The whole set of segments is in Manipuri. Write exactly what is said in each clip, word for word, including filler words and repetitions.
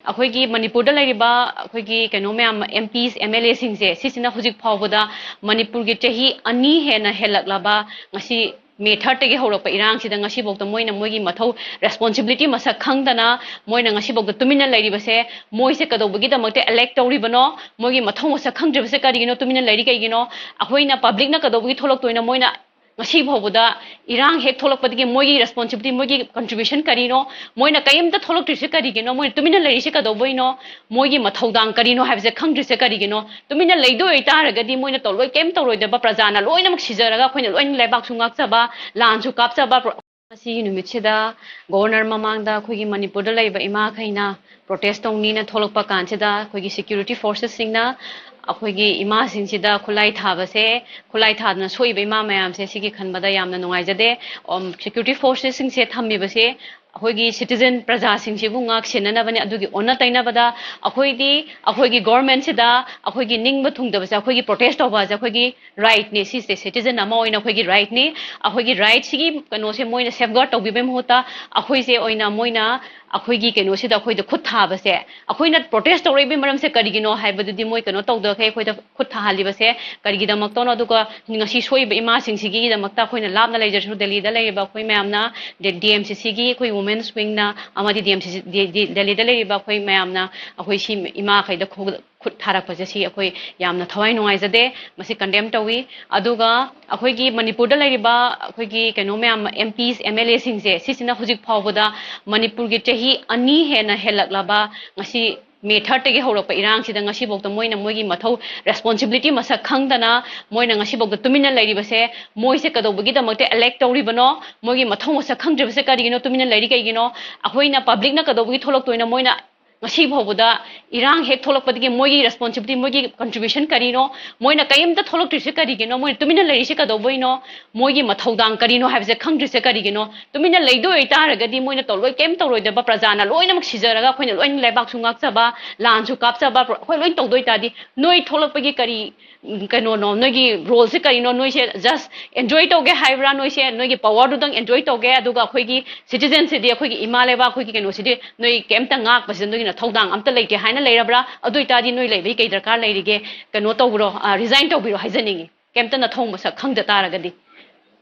ꯑꯩꯈꯣꯏꯒꯤ ꯃꯅꯤꯄꯨꯔꯗ ꯂꯩꯔꯤꯕ ꯑꯩꯈꯣꯏꯒꯤ ꯀꯩꯅꯣ ꯃꯌꯥꯝ, M Ps, M L A ꯁꯤꯡꯁꯦ, ꯁꯤꯁꯤꯅ ꯍꯧꯖꯤꯛ ꯐꯥꯎꯕꯗ ꯃꯅꯤꯄꯨꯔꯒꯤ ꯆꯍꯤ ꯑꯅꯤ ꯍꯦꯟꯅ ꯍꯦꯜꯂꯛꯂꯕ ꯉꯁꯤ May third ꯇꯒꯤ ꯍꯧꯔꯛꯄ ꯏꯔꯥꯡꯁꯤꯗ ꯉꯁꯤꯐꯥꯎꯗ ꯃꯣꯏꯅ ꯃꯣꯏꯒꯤ ꯃꯊꯧ, responsibility ꯃꯁꯛ ꯈꯪꯗꯅ ꯃꯣꯏꯅ ꯉꯁꯤꯐꯥꯎꯗ ꯇꯨꯃꯤꯟꯅ ꯂꯩꯔꯤꯕꯁꯦ, ꯃꯣꯏꯁꯦ ꯀꯩꯗꯧꯕꯒꯤꯗꯃꯛꯇ elect ꯇꯧꯔꯤꯕꯅꯣ? ꯃꯣꯏꯒꯤ ꯃꯊꯧ ꯃꯁꯛ ꯈꯪꯗ꯭ꯔꯤꯕꯁꯦ ꯀꯔꯤꯒꯤꯅꯣ? ꯇꯨꯃꯤꯟꯅ ꯂꯩꯔꯤ ꯀꯩꯒꯤꯅꯣ? ꯑꯩꯈꯣꯏꯅ publicꯅ ꯀꯩꯗꯧꯕꯒꯤ ꯊꯣꯛꯂꯛꯇꯣꯏꯅꯣ? ꯃꯣꯏꯅ ꯉꯁꯤ ꯐꯥꯎꯕꯗ ꯏꯔꯥꯡ ꯍꯦꯛ ꯊꯣꯛꯂꯛꯄꯗꯒꯤ ꯃꯣꯏꯒꯤ responsibility, ꯃꯣꯏꯒꯤ contribution ꯀꯔꯤꯅꯣ? ꯃꯣꯏꯅ ꯀꯩꯝꯇ ꯊꯣꯛꯂꯛꯇ꯭ꯔꯤꯁꯦ ꯀꯔꯤꯒꯤꯅꯣ? ꯃꯣꯏꯅ ꯇꯨꯃꯤꯟꯅ ꯂꯩꯔꯤꯁꯦ ꯀꯩꯗꯧꯕꯩꯅꯣ? ꯃꯣꯏꯒꯤ ꯃꯊꯧꯗꯥꯡ ꯀꯔꯤꯅꯣ ꯍꯥꯏꯕꯁꯦ ꯈꯪꯗ꯭ꯔꯤꯁꯦ ꯀꯔꯤꯒꯤꯅꯣ? ꯇꯨꯃꯤꯟꯅ ꯂꯩꯗꯣꯏ ꯑꯣꯏꯇꯥꯔꯒꯗꯤ ꯃꯣꯏꯅ ꯇꯧꯔꯣꯏ, ꯀꯩꯝ ꯇꯧꯔꯣꯏꯗꯕ, ꯄ꯭ꯔꯖꯥꯅ ꯂꯣꯏꯅꯃꯛ ꯁꯤꯖꯔꯒ ꯑꯩꯈꯣꯏꯅ ꯂꯣꯏꯅ ꯂꯩꯕꯥꯛꯁꯨ ꯉꯥꯛꯆꯕ, ꯂꯥꯟꯁꯨ ꯀꯥꯞꯆꯕ꯫ ꯉꯁꯤꯒꯤ ꯅꯨꯃꯤꯠꯁꯤꯗ ꯒꯣꯕꯔꯅꯔ ꯃꯃꯥꯡꯗ ꯑꯩꯈꯣꯏꯒꯤ ꯃꯅꯤꯄꯨꯔꯗ ꯂꯩꯕ ꯏꯃꯥꯈꯩꯅ protest ꯇꯧꯅꯤꯅ ꯊꯣꯛꯂꯛꯄ ꯀꯥꯟꯁꯤꯗ ꯑꯩꯈꯣꯏꯒꯤ security forcesꯁꯤꯡꯅ ꯑꯩꯈꯣꯏꯒꯤ ꯏꯃꯥꯁꯤꯡꯁꯤꯗ ꯈꯨꯠꯂꯥꯏ ꯊꯥꯕꯁꯦ, ꯈꯨꯠꯂꯥꯏ ꯊꯥꯗꯅ ꯁꯣꯛꯏꯕ ꯏꯃꯥ ꯃꯌꯥꯝꯁꯦ, ꯁꯤꯒꯤ ꯈꯟꯕꯗ ꯌꯥꯝꯅ ꯅꯨꯡꯉꯥꯏꯖꯗꯦ꯫ ꯑꯝ, security forcesꯁꯤꯡꯁꯦ ꯊꯝꯃꯤꯕꯁꯦ ꯑꯩꯈꯣꯏꯒꯤ citizen ꯄ꯭ꯔꯖꯥꯁꯤꯡꯁꯤꯕꯨ ꯉꯥꯛ ꯁꯦꯟꯅꯅꯕꯅꯤ꯫ ꯑꯗꯨꯒꯤ ꯑꯣꯟꯅ ꯇꯩꯅꯕꯗ ꯑꯩꯈꯣꯏꯗꯤ ꯑꯩꯈꯣꯏꯒꯤ governmentꯁꯤꯗ ꯑꯩꯈꯣꯏꯒꯤ ꯅꯤꯡꯕ ꯊꯨꯡꯗꯕꯁꯦ, ꯑꯩꯈꯣꯏꯒꯤ protest ꯇꯧꯕ ꯑꯁꯦ ꯑꯩꯈꯣꯏꯒꯤ rightꯅꯤ꯫ ꯁꯤꯁꯦ citizen ꯑꯃ ꯑꯣꯏꯅ ꯑꯩꯈꯣꯏꯒꯤ rightꯅꯤ꯫ ꯑꯩꯈꯣꯏꯒꯤ rightꯁꯤꯒꯤ ꯀꯩꯅꯣꯁꯦ ꯃꯣꯏꯅ safeguard ꯇꯧꯕꯤꯕꯩ ꯃꯍꯨꯠꯇ ꯑꯩꯈꯣꯏꯁꯦ ꯑꯣꯏꯅ ꯃꯣꯏꯅ ꯑꯩꯈꯣꯏꯒꯤ ꯀꯩꯅꯣꯁꯤꯗ ꯑꯩꯈꯣꯏꯗ ꯈꯨꯠ ꯊꯥꯕꯁꯦ, ꯑꯩꯈꯣꯏꯅ protest ꯇꯧꯔꯛꯏꯕꯒꯤ ꯃꯔꯝꯁꯦ ꯀꯔꯤꯒꯤꯅꯣ ꯍꯥꯏꯕꯗꯨꯗꯤ ꯃꯣꯏ ꯀꯩꯅꯣ ꯇꯧꯗꯈꯩ ꯑꯩꯈꯣꯏꯗ ꯈꯨꯠ ꯊꯥꯍꯜꯂꯤꯕꯁꯦ ꯀꯔꯤꯒꯤꯗꯃꯛꯇꯅꯣ? ꯑꯗꯨꯒ ꯉꯁꯤ ꯁꯣꯛꯏꯕ ꯏꯃꯥꯁꯤꯡꯁꯤꯒꯤꯗꯃꯛꯇ ꯑꯩꯈꯣꯏꯅ ꯂꯥꯞꯅ ꯂꯩꯖꯔꯁꯨ ꯗꯦꯜꯂꯤꯗ ꯂꯩꯔꯤꯕ ꯑꯩꯈꯣꯏ ꯃꯌꯥꯝꯅ, ꯗꯦ-, D M C Cꯒꯤ ꯑꯩꯈꯣꯏ women's wingꯅ ꯑꯃꯗꯤ D M C C, ꯗꯦ-, ꯗꯦ-, ꯗꯦꯜꯂꯤꯗ ꯂꯩꯔꯤꯕ ꯑꯩꯈꯣꯏ ꯃꯌꯥꯝꯅ ꯑꯩꯈꯣꯏ ꯁꯤ ꯏꯃꯥꯈꯩꯗ ꯈꯨ-, ꯈꯨꯠ ꯊꯥꯔꯛꯄꯁꯦ ꯁꯤ ꯑꯩꯈꯣꯏ ꯌꯥꯝꯅ ꯊꯋꯥꯏ ꯅꯨꯡꯉꯥꯏꯖꯗꯦ, ꯃꯁꯤ condemn ꯇꯧꯏ꯫ ꯑꯗꯨꯒ ꯑꯩꯈꯣꯏꯒꯤ ꯃꯅꯤꯄꯨꯔꯗ ꯂꯩꯔꯤꯕ ꯑꯩꯈꯣꯏꯒꯤ ꯀꯩꯅꯣ ꯃꯌꯥꯝ, M Ps, M L Aꯁꯤꯡꯁꯦ, ꯁꯤꯁꯤꯅ ꯍꯧꯖꯤꯛ ꯐꯥꯎꯕꯗ ꯃꯅꯤꯄꯨꯔꯒꯤ ꯆꯍꯤ ꯑꯅꯤ ꯍꯦꯟꯅ ꯍꯦꯜꯂꯛꯂꯕ ꯉꯁꯤ May thirdꯇꯒꯤ ꯍꯧꯔꯛꯄ ꯏꯔꯥꯡꯁꯤꯗ ꯉꯁꯤꯐꯥꯎꯗ ꯃꯣꯏꯅ ꯃꯣꯏꯒꯤ ꯃꯊꯧ, responsibility ꯃꯁꯛ ꯈꯪꯗꯅ ꯃꯣꯏꯅ ꯉꯁꯤꯐꯥꯎꯗ ꯇꯨꯃꯤꯟꯅ ꯂꯩꯔꯤꯕꯁꯦ, ꯃꯣꯏꯁꯦ ꯀꯩꯗꯧꯕꯒꯤꯗꯃꯛꯇ elect ꯇꯧꯔꯤꯕꯅꯣ? ꯃꯣꯏꯒꯤ ꯃꯊꯧ ꯃꯁꯛ ꯈꯪꯗ꯭ꯔꯤꯕꯁꯦ ꯀꯔꯤꯒꯤꯅꯣ? ꯇꯨꯃꯤꯟꯅ ꯂꯩꯔꯤ ꯀꯩꯒꯤꯅꯣ? ꯑꯩꯈꯣꯏꯅ publicꯅ ꯀꯩꯗꯧꯕꯒꯤ ꯊꯣꯛꯂꯛꯇꯣꯏꯅꯣ? ꯃꯣꯏꯅ ꯉꯁꯤ ꯐꯥꯎꯕꯗ ꯏꯔꯥꯡ ꯍꯦꯛ ꯊꯣꯛꯂꯛꯄꯗꯒꯤ ꯃꯣꯏꯒꯤ responsibility, ꯃꯣꯏꯒꯤ contribution ꯀꯔꯤꯅꯣ? ꯃꯣꯏꯅ ꯀꯔꯤꯝꯇ ꯊꯣꯛꯂꯛꯇ꯭ꯔꯤꯁꯦ ꯀꯔꯤꯒꯤꯅꯣ? ꯃꯣꯏꯅ ꯇꯨꯃꯤꯟꯅ ꯂꯩꯔꯤꯁꯦ ꯀꯩꯗꯧꯕꯩꯅꯣ? ꯃꯣꯏꯒꯤ ꯃꯊꯧꯗꯥꯡ ꯀꯔꯤꯅꯣ ꯍꯥꯏꯕꯁꯦ ꯈꯪꯗ꯭ꯔꯤꯁꯦ ꯀꯔꯤꯒꯤꯅꯣ? ꯇꯨꯃꯤꯟꯅ ꯂꯩꯗꯣꯏ ꯑꯣꯏꯇꯥꯔꯒꯗꯤ ꯃꯣꯏꯅ ꯇꯧꯔꯣꯏ, ꯀꯩꯝ ꯇꯧꯔꯣꯏꯗꯕ, ꯄ꯭ꯔꯖꯥꯅ ꯂꯣꯏꯅꯃꯛ ꯁꯤꯖꯔꯒ ꯑꯩꯈꯣꯏꯅ ꯂꯣꯏꯅ ꯂꯩꯕꯥꯛꯁꯨ ꯉꯥꯛꯆꯕ, ꯂꯥꯟꯁꯨ ꯀꯥꯞꯆꯕ, ꯑꯩꯈꯣꯏ ꯂꯣꯏꯅ ꯇꯧꯗꯣꯏ ꯇꯥꯔꯗꯤ ꯅꯣꯏ ꯊꯣꯛꯂꯛꯄꯒꯤ ꯀꯔꯤ, ꯎꯝ, ꯀꯩꯅꯣꯅꯣ, ꯅꯣꯏꯒꯤ roleꯁꯦ ꯀꯔꯤꯅꯣ? ꯅꯣꯏꯁꯦ just enjoy ꯇꯧꯒꯦ ꯍꯥꯏꯕ꯭ꯔꯥ? ꯅꯣꯏꯁꯦ ꯅꯣꯏꯒꯤ powerꯗꯨꯗꯪ enjoy ꯇꯧꯒꯦ, ꯑꯗꯨꯒ ꯑꯩꯈꯣꯏꯒꯤ citizenꯁꯤꯗꯤ, ꯑꯩꯈꯣꯏꯒꯤ ꯏꯃꯥ ꯂꯩꯕꯥꯛ, ꯑꯩꯈꯣꯏꯒꯤ ꯀꯩꯅꯣꯁꯤꯗꯤ ꯅꯣꯏ ꯀꯩꯝꯇ ꯉꯥꯛꯄꯁꯤꯗ ꯅꯣꯏꯒꯤ ꯊꯧꯗꯥꯡ ꯑꯝꯇ ꯂꯩꯇꯦ ꯍꯥꯏꯅ ꯂꯩꯔꯕ꯭ꯔꯥ? ꯑꯗꯨ ꯑꯣꯏꯇꯥꯔꯗꯤ ꯅꯣꯏ ꯂꯩꯕꯒꯤ ꯀꯩ ꯗꯔꯀꯥꯔ ꯂꯩꯔꯤꯒꯦ? ꯀꯩꯅꯣ ꯇꯧꯕ꯭ꯔꯣ, ꯔꯤꯖꯥꯏꯟ ꯇꯧꯕꯤꯔꯣ ꯍꯥꯏꯖꯅꯤꯡꯉꯤ, ꯀꯩꯝꯇ ꯅꯊꯧ ꯃꯁꯛ ꯈꯪꯗ ꯇꯥꯔꯒꯗꯤ꯫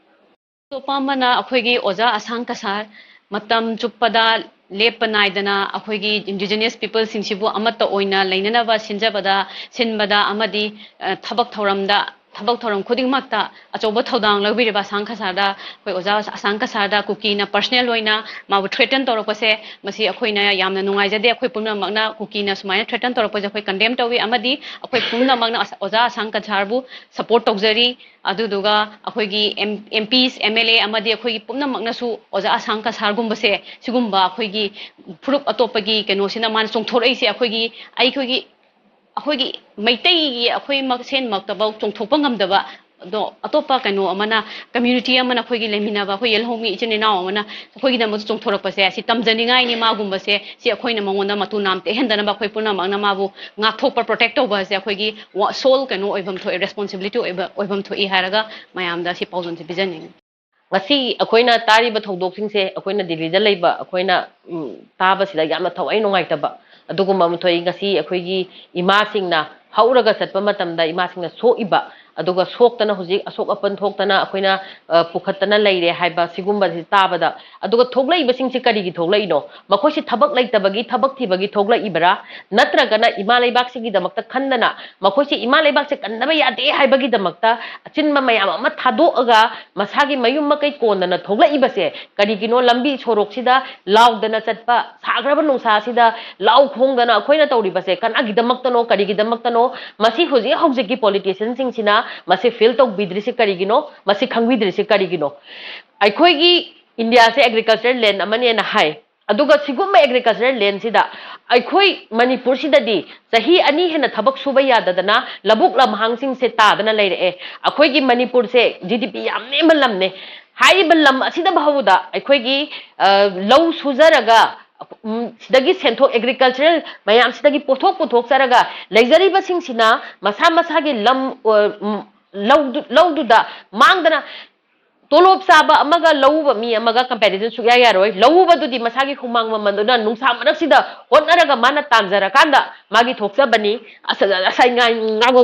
ꯑꯇꯣꯞꯄ ꯑꯃꯅ ꯑꯩꯈꯣꯏꯒꯤ ꯑꯣꯖꯥ ꯑꯁꯥꯡ ꯀꯁꯥꯔ ꯃꯇꯝ ꯆꯨꯞꯄꯗ ꯂꯦꯞꯄ ꯅꯥꯏꯗꯅ ꯑꯩꯈꯣꯏꯒꯤ ꯏꯟꯗꯤꯖꯤꯅꯁ ꯄꯤꯄꯜꯁꯤꯡꯁꯤꯕꯨ ꯑꯃꯠꯇ ꯑꯣꯏꯅ ꯂꯩꯅꯅꯕ ꯁꯤꯟꯖꯕꯗ, ꯁꯤꯟꯕꯗ ꯑꯃꯗꯤ, ꯑ, ꯊꯕꯛ ꯊꯧꯔꯝꯗ, ꯊꯕꯛ ꯊꯧꯔꯝ ꯈꯨꯗꯤꯡꯃꯛꯇ ꯑꯆꯧꯕ ꯊꯧꯗꯥꯡ ꯂꯧꯕꯤꯔꯤꯕ ꯑꯁꯥꯡ ꯀꯁꯥꯔꯗ, ꯑꯩꯈꯣꯏ ꯑꯣꯖꯥ ꯑꯁꯥꯡ ꯀꯁꯥꯔꯗ ꯀꯨꯀꯤꯅ ꯄꯔꯁꯅꯦꯜ ꯑꯣꯏꯅ ꯃꯥꯕꯨ ꯊ꯭ꯔꯦꯇꯟ ꯇꯧꯔꯛꯄꯁꯦ, ꯃꯁꯤ ꯑꯩꯈꯣꯏꯅ ꯌꯥꯝꯅ ꯅꯨꯡꯉꯥꯏꯖꯗꯦ꯫ ꯑꯩꯈꯣꯏ ꯄꯨꯝꯅꯃꯛꯅ ꯀꯨꯀꯤꯅ ꯁꯨꯃꯥꯏꯅ ꯊ꯭ꯔꯦꯇꯟ ꯇꯧꯔꯛꯄꯁꯦ ꯑꯩꯈꯣꯏ ꯀꯟꯗꯦꯝ ꯇꯧꯏ, ꯑꯃꯗꯤ ꯑꯩꯈꯣꯏ ꯄꯨꯝꯅꯃꯛꯅ ꯑꯁ-, ꯑꯣꯖꯥ ꯑꯁꯥꯡ ꯀꯁꯥꯔꯕꯨ ꯁꯄꯣꯔꯠ ꯇꯧꯖꯔꯤ꯫ ꯑꯗꯨꯗꯨꯒ ꯑꯩꯈꯣꯏꯒꯤ M-, M piece, M L A ꯑꯃꯗꯤ ꯑꯩꯈꯣꯏꯒꯤ ꯄꯨꯝꯅꯃꯛꯅꯁꯨ ꯑꯣꯖꯥ ꯑꯁꯥꯡ ꯀꯁꯥꯔꯒꯨꯝꯕꯁꯦ, ꯁꯤꯒꯨꯝꯕ ꯑꯩꯈꯣꯏꯒꯤ ꯐꯨꯔꯨꯞ ꯑꯇꯣꯞꯄꯒꯤ ꯀꯩꯅꯣꯁꯤꯅ ꯃꯥꯅ ꯆꯣꯡꯊꯣꯔꯛꯏꯁꯦ ꯑꯩꯈꯣꯏꯒꯤ, ꯑꯩꯈꯣꯏꯒꯤ, ꯑꯩꯈꯣꯏꯒꯤ ꯃꯩꯇꯩꯒꯤ ꯑꯩꯈꯣꯏ ꯃꯁꯦꯟꯃꯛꯇꯐꯥꯎ ꯆꯣꯡꯊꯣꯛꯄ ꯉꯝꯗꯕ, ꯑꯗꯣ ꯑꯇꯣꯞꯄ ꯀꯩꯅꯣ ꯑꯃꯅ, ꯀꯝꯃ꯭ꯌꯨꯅꯤꯇꯤ ꯑꯃꯅ, ꯑꯩꯈꯣꯏꯒꯤ ꯂꯩꯃꯤꯟꯅꯕ ꯑꯩꯈꯣꯏ ꯌꯦꯜꯍꯧꯃꯤ ꯏꯆꯤꯟ ꯏꯅꯥꯎ ꯑꯃꯅ ꯑꯩꯈꯣꯏꯒꯤꯗꯃꯛꯇ ꯆꯣꯡꯊꯣꯔꯛꯄꯁꯦ, ꯁꯤ ꯇꯝꯖꯅꯤꯡꯉꯥꯏꯅꯤ꯫ ꯃꯥꯒꯨꯝꯕꯁꯦ ꯁꯤ ꯑꯩꯈꯣꯏꯅ ꯃꯉꯣꯟꯗ ꯃꯇꯨ ꯅꯥꯝ ꯇꯦꯛꯍꯟꯗꯅꯕ ꯑꯩꯈꯣꯏ ꯄꯨꯝꯅꯃꯛꯅ ꯃꯥꯕꯨ ꯉꯥꯛꯊꯣꯛꯄ, ꯄ꯭ꯔꯣꯇꯦꯛ ꯇꯧꯕ ꯑꯁꯦ ꯑꯩꯈꯣꯏꯒꯤ ꯋꯥ-, ꯁꯣꯜ ꯀꯩꯅꯣ ꯑꯣꯏꯐꯝ ꯊꯣꯛꯑꯦ, ꯔꯦꯁꯄꯣꯟꯁꯤꯕꯤꯂꯤꯇꯤ ꯑꯣꯏꯕ, ꯑꯣꯏꯐꯝ ꯊꯣꯛꯏ ꯍꯥꯏꯔꯒ ꯃꯌꯥꯝꯗ ꯁꯤ ꯄꯥꯎꯗꯝꯁꯦ ꯄꯤꯖꯅꯤꯡꯉꯤ꯫ ꯉꯁꯤ ꯑꯩꯈꯣꯏꯅ ꯇꯥꯔꯤꯕ ꯊꯧꯗꯣꯛꯁꯤꯡꯁꯦ ꯑꯩꯈꯣꯏꯅ ꯗꯤꯜꯂꯤꯗ ꯂꯩꯕ ꯑꯩꯈꯣꯏꯅ, ꯎꯝ, ꯇꯥꯕꯁꯤꯗ ꯌꯥꯝꯅ ꯊꯋꯥꯏ ꯅꯨꯡꯉꯥꯏꯇꯕ ꯑꯗꯨꯒꯨꯝꯕ ꯑꯃ ꯊꯣꯛꯏ꯫ ꯉꯁꯤ ꯑꯩꯈꯣꯏꯒꯤ ꯏꯃꯥꯁꯤꯡꯅ ꯍꯧꯔꯒ ꯆꯠꯄ ꯃꯇꯝꯗ ꯏꯃꯥꯁꯤꯡꯅ ꯁꯣꯛꯏꯕ, ꯑꯗꯨꯒ ꯁꯣꯛꯇꯅ ꯍꯧꯖꯤꯛ ꯑꯁꯣꯛ ꯑꯄꯟ ꯊꯣꯛꯇꯅ ꯑꯩꯈꯣꯏꯅ, ꯑ, ꯄꯨꯈꯠꯇꯅ ꯂꯩꯔꯦ ꯍꯥꯏꯕ ꯁꯤꯒꯨꯝꯕꯁꯤ ꯇꯥꯕꯗ, ꯑꯗꯨꯒ ꯊꯣꯛꯂꯛꯏꯕꯁꯤꯡꯁꯤ ꯀꯔꯤꯒꯤ ꯊꯣꯛꯂꯛꯏꯅꯣ? ꯃꯈꯣꯏꯁꯤ ꯊꯕꯛ ꯂꯩꯇꯕꯒꯤ, ꯊꯕꯛ ꯊꯤꯕꯒꯤ ꯊꯣꯛꯂꯛꯏꯕ꯭ꯔꯥ? ꯅꯠꯇ꯭ꯔꯒꯅ ꯏꯃꯥ ꯂꯩꯕꯥꯛꯁꯤꯒꯤꯗꯃꯛꯇ ꯈꯟꯗꯅ ꯃꯈꯣꯏꯁꯤ ꯏꯃꯥ ꯂꯩꯕꯥꯛꯁꯦ ꯀꯟꯗꯕ ꯌꯥꯗꯦ ꯍꯥꯏꯕꯒꯤꯗꯃꯛꯇ ꯑꯆꯤꯟꯕ ꯃꯌꯥꯝ ꯑꯃ ꯊꯥꯗꯣꯛꯑꯒ ꯃꯁꯥꯒꯤ ꯃꯌꯨꯝ ꯃꯀꯩ ꯀꯣꯟꯗꯅ ꯊꯣꯛꯂꯛꯏꯕꯁꯦ ꯀꯔꯤꯒꯤꯅꯣ? ꯂꯝꯕꯤ ꯁꯣꯔꯣꯛꯁꯤꯗ ꯂꯥꯎꯗꯅ ꯆꯠꯄ, ꯁꯥꯈ꯭ꯔꯕ ꯅꯨꯡꯁꯥꯁꯤꯗ ꯂꯥꯎ ꯈꯣꯡꯗꯅ ꯑꯩꯈꯣꯏꯅ ꯇꯧꯔꯤꯕꯁꯦ ꯀꯅꯥꯒꯤꯗꯃꯛꯇꯅꯣ, ꯀꯔꯤꯒꯤꯗꯃꯛꯇꯅꯣ? ꯃꯁꯤ ꯍꯧꯖꯤꯛ ꯍꯧꯖꯤꯛꯀꯤ ꯄꯣꯂꯤꯇꯤꯁꯤꯌꯟꯁꯤꯡꯁꯤꯅ ꯃꯁꯤ ꯐꯤꯜ ꯇꯧꯕꯤꯗ꯭ꯔꯤꯁꯤ ꯀꯔꯤꯒꯤꯅꯣ? ꯃꯁꯤ ꯈꯪꯕꯤꯗ꯭ꯔꯤꯁꯤ ꯀꯔꯤꯒꯤꯅꯣ? ꯑꯩꯈꯣꯏꯒꯤ ꯏꯟꯗꯤꯌꯥꯁꯦ ꯑꯦꯒ꯭ꯔꯤꯀꯜꯆꯔ ꯂꯦꯟ ꯑꯃꯅꯦꯅ ꯍꯥꯏ, ꯑꯗꯨꯒ ꯁꯤꯒꯨꯝꯕ ꯑꯦꯒ꯭ꯔꯤꯀꯜꯆꯔꯦꯜ ꯂꯦꯟꯁꯤꯗ ꯑꯩꯈꯣꯏ ꯃꯅꯤꯄꯨꯔꯁꯤꯗꯗꯤ ꯆꯍꯤ ꯑꯅꯤ ꯍꯦꯟꯅ ꯊꯕꯛ ꯁꯨꯕ ꯌꯥꯗꯗꯅ ꯂꯧꯕꯨꯛ ꯂꯝꯍꯥꯡꯁꯤꯡꯁꯦ ꯇꯥꯗꯅ ꯂꯩꯔꯛꯑꯦ꯫ ꯑꯩꯈꯣꯏꯒꯤ ꯃꯅꯤꯄꯨꯔꯁꯦ ꯖꯤ ꯗꯤ ꯄꯤ ꯌꯥꯝ ꯅꯦꯝꯕ ꯂꯝꯅꯦ꯫ ꯍꯥꯏꯔꯤꯕ ꯂꯝ ꯑꯁꯤꯗ ꯐꯥꯎꯕꯗ ꯑꯩꯈꯣꯏꯒꯤ, ꯑ, ꯂꯧ ꯁꯨꯖꯔꯒ, ꯎꯝ, ꯁꯤꯗꯒꯤ ꯁꯦꯟꯊꯣꯛ, ꯑꯦꯒ꯭ꯔꯤꯀꯜꯆꯔꯦꯜ ꯃꯌꯥꯝꯁꯤꯗꯒꯤ ꯄꯣꯠꯊꯣꯛ ꯄꯨꯊꯣꯛꯆꯔꯒ ꯂꯩꯖꯔꯤꯕꯁꯤꯡꯁꯤꯅ ꯃꯁꯥ ꯃꯁꯥꯒꯤ ꯂꯝ, ꯑ, ꯎꯝ, ꯂꯧꯗꯨ-, ꯂꯧꯗꯨꯗ ꯃꯥꯡꯗꯅ ꯇꯣꯂꯣꯞ ꯆꯥꯕ ꯑꯃꯒ ꯂꯧꯎꯕ ꯃꯤ ꯑꯃꯒ comparison ꯁꯨꯛꯌꯥ ꯌꯥꯔꯣꯏ꯫ ꯂꯧꯎꯕꯗꯨꯗꯤ ꯃꯁꯥꯒꯤ ꯍꯨꯃꯥꯡ ꯃꯃꯜꯗꯨꯅ ꯅꯨꯡꯁꯥ ꯃꯔꯛꯁꯤꯗ ꯍꯣꯠꯅꯔꯒ ꯃꯥꯅ ꯇꯥꯟꯖꯔꯀꯥꯟꯗ ꯃꯥꯒꯤ ꯊꯣꯛꯆꯕꯅꯤ꯫ ꯑꯁ, ꯑꯁ, ꯑꯩ ꯉꯥꯏ-, ꯉꯥꯏꯈꯣ,